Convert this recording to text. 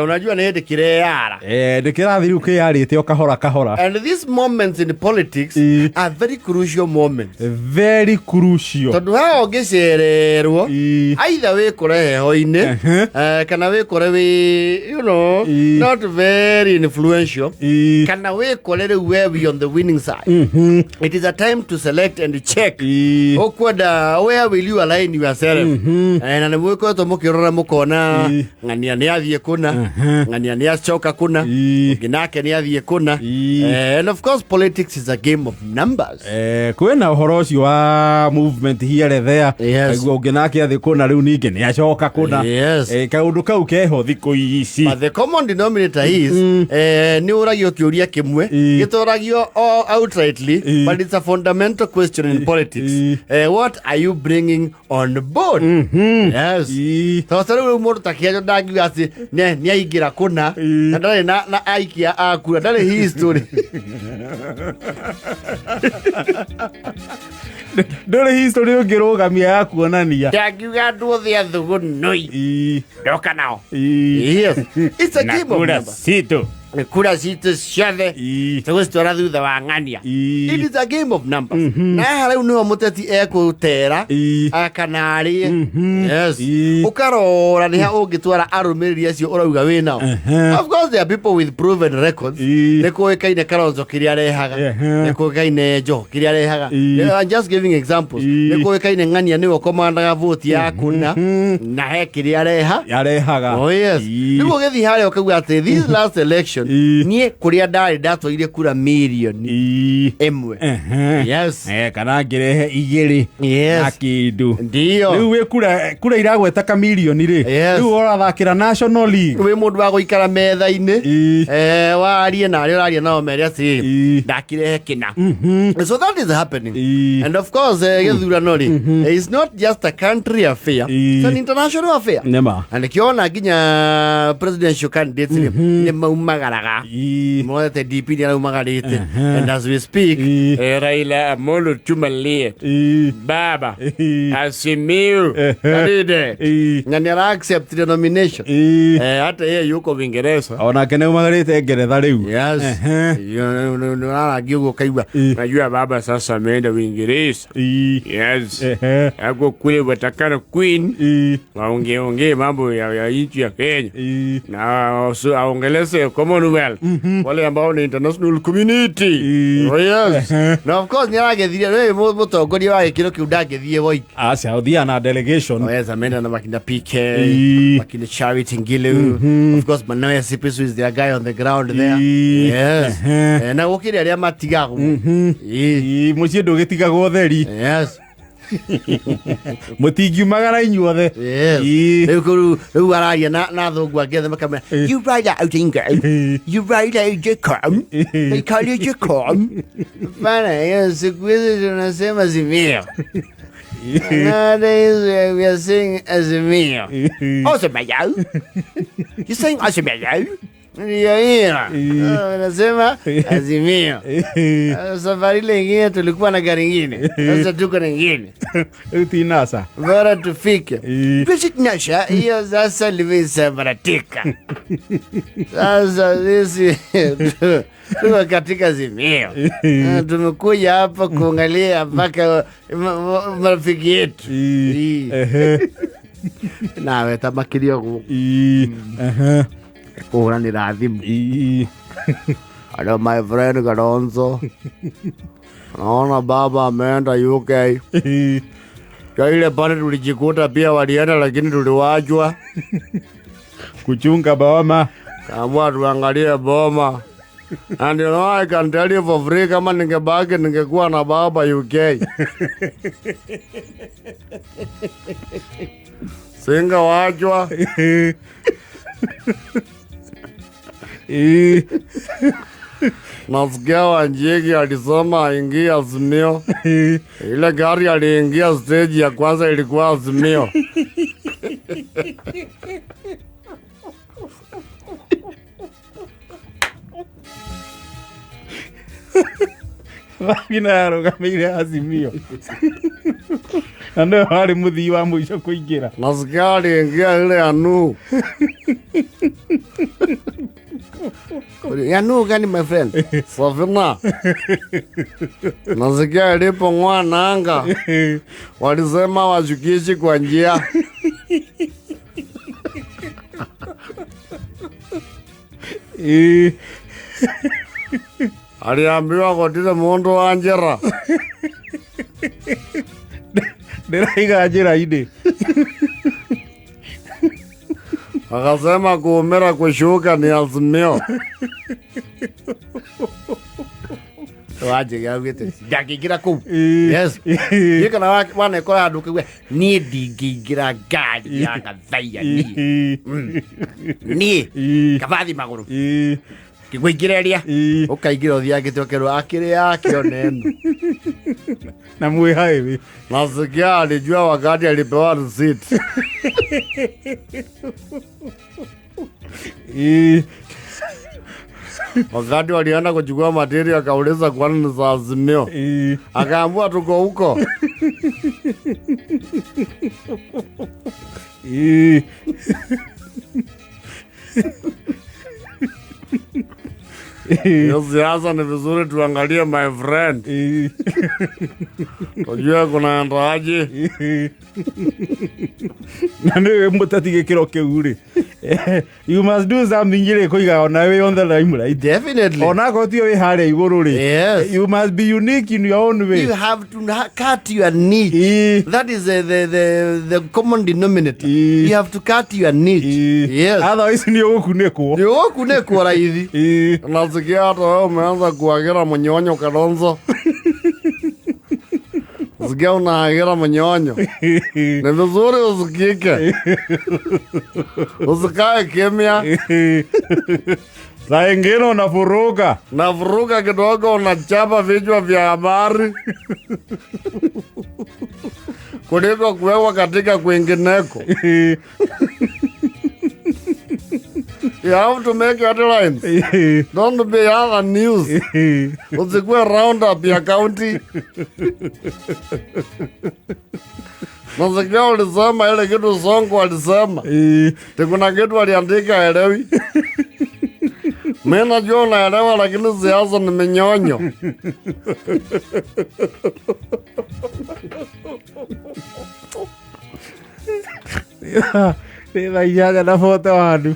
Unajua nĩ hĩndĩ kĩreyara. Nĩ kĩrathiĩ rĩu kĩyarĩte o kahora kahora. And these moments in politics are very crucial moments. Very crucial. Tondũ haha ũngĩcererwo, either wĩkore heho-inĩ, kana wĩkore wĩ not very influential, kana wĩkore rĩu we we on the winning side. It is a time to select and check ũkwenda, where will you align yourself. Na nĩ mwĩkoretwo mũkĩrora mũkona ng'ania nĩ athiĩ kũna, ng'ania nĩ acoka kũna, ũngĩ nake nĩ athiĩ kũna. And of course politics is a game of numbers. Kwĩna ũhoro ũcio wa movement here there. Kaigua ũngĩ nake athiĩ kũna, rĩu ningĩ nĩ acoka kũna. Kaũndũ kau keho thikũ ici. But the common denominator is, nĩ ũragio kĩũria kĩmwe gĩtoragio outrightly, but it's a fundamental question in politics. What are you bringing on board? Yes. Tondũ rĩu mũndũ ta Kĩanjo ndangiuga atĩ nĩ aingĩra kũna na ndarĩ na aikia a kura, ndarĩ history. Ndũrĩ history ũngĩrũgamia ya kuonania. Ndangiuga andũ othe athũgũnũi ndoka nao. Yes. It's a game of numbers. Citũ. Kura citũ ciothe tũgũcitwara thutha wa ng'ania. It is a game of numbers. Na haha rĩu nĩho mũteti ekũtera kana arĩe. Yes. Ũkarora nĩ ha ũngĩtwara arũmĩrĩri acio ũrauga wĩ nao. Of course there are people with proven records. Nĩ kũĩkaine Kalonzo kĩrĩa arehaga. Nĩ kũĩkaine Joho kĩrĩa arehaga. I'm just giving examples. Nĩ kũĩkaine ng'ania nĩwe ũkomandaga vote ya kũna na he kĩrĩa areha. Arehaga. Oh yes. Rĩu ũgĩthiĩ harĩa ũkauga atĩ this last election niĩ kũrĩa ndarĩ ndatwarire kura mirioni 1. Yes. Kana ngĩrehe 2 na kĩndũ. Ndio. Rĩu wĩ kura iragweta kamirioni rĩ. Rĩu ũrathakĩra National League. Wĩ mũndũ wa gũikara metha-inĩ. Warie na arĩa ũraria nao mere atĩ ndakirehe kĩna. So that is happening. And of course, gĩthurano rĩ, it's not just a country affair. It's an international affair. Nĩma. Na nĩkĩo ona nginya presidential candidates rĩ, nĩ maumagaraga. Monete DP nĩ araumagarĩte. And as we speak, Raila Amolo Tumalie, Baba, Azimio, candidate. Na nĩ ara accept the nomination. Hata yeye yuko Uingereza. Onake nĩ aumagarĩte Ngeretha rĩu. Yes. Nĩ ũrarangia ũguo ũkaigua. Najua baba sasa ameenda Uingereza. Yes. Ako kule watakana Queen. Waongeongee mambo ya nchi ya Kenya. Na aongeleze Commonwealth. Wale ambao ni international community. Oh yes. Na of course nĩ aragĩthirie rĩu mũtongoria wa gĩkĩro kĩu ndangĩthiĩ woiki. Aca, ũthiaga na delegation. Oh yes, ameenda na makina PK, makina Charity Ngilu. Of course Manoah Sipisu is their guy on the ground there. Yes. Na gũkĩrĩ arĩa matigagwo. Mũciĩ ndũgĩtigagwo theri. Yes. Mũtingiumagara inyuothe. Yes. Rĩu araria na athũngũ angĩ othe makamwĩra, You Raila Odinga, you Raila Odinga, they call you Jacob. Bana, hiyo siku hizi tunasema Azimio. Nowadays we are saying Azimio. Azimio. You saying Azimio? Ndio hiyo. Wanasema Azimio. Safari ile ingine tulikuwa na gari ingine. Sasa tuko na ingine. Rĩu ti NASA. Bora tufike. Visit NASA, hiyo sasa limesambaratika. Sasa sisi tuko katika Azimio. Tumekuja hapa kuangalia mpaka marafiki yetu. Nawe tamakiria ũguo. Kũhũranĩra thimũ. Hello my friend Kalonzo. Naona baba ameenda UK. Kwa ile pale tulijikuta pia walienda lakini tuliwachwa. Kuchunga boma. Kaamua tuangalie boma. And you know I can tell you for free, kama ningebaki ningekuwa na baba UK. Singewachwa. Nasikia Wanjigi alisema aingie Azimio. Ile gari aliingia stage ya kwanza ilikuwa Azimio. Thagina yarũgamĩire Azimio. Na nĩwe warĩ mũthii wa mũico kũingĩra. Nasikia aliingia ile ya Nuhu. Ya gani my friend? Safina. Nasikia ilipong'oa nanga. Walisema washukishi kwa njia. Aliambiwa gotire mundu wa njira. Ndĩraiga njĩra-inĩ. Akasema kuumira kushuka ni azimio. Wanjĩge augĩte ndangĩingĩra kũu. Yes. Niĩ kana wanekora handũ ũkaigua niĩ ndingĩingĩra ngari ya Gathaiya niĩ. Niĩ kabathi magũrũ. Kĩgũingĩra ĩrĩa ũkaingĩra ũthiangĩte ũkerwo akĩrĩ yake ona ĩno. Na mwĩ highway. Nasikia alijua wakati alipewa receipt. Wakati walienda kuchukua material akauliza kwani ni za Azimio. Akaambiwa tuko huko. Hiyo siasa ni vizuri tuangalie my friend. Tujue kunaendaje. Na nĩwe mũteti gĩkĩro kĩu rĩ. You must do something rĩ kũiga ona wĩ on the limelight. Definitely. Ona akorwo tiwe wĩ harĩa igũrũ rĩ. Yes. You must be unique in your own way. You have to cut your niche. That is the common denominator. You have to cut your niche. Yes. Otherwise nĩ ũgũkunĩkwo. Nĩ ũgũkunĩkwo raithi. Nasikia hata wewe umeanza kuagira mnyonyo Kalonzo. Usikia unaagira mnyonyo. Ni vizuri usikike. Usikae kimya. Saa ingine unafuruka. Nafuruka kidogo unachapa vichwa vya habari. Kuliko kuwekwa katika kwingineko. You have to make headlines. Don't be other news. Usikue round up ya county. Nasikia ulisema ile kitu Sonko alisema. Kuna kitu aliandika elewi. Mimi najua unaelewa lakini siasa ni minyonyo. Nĩ thaa inyanya na 41.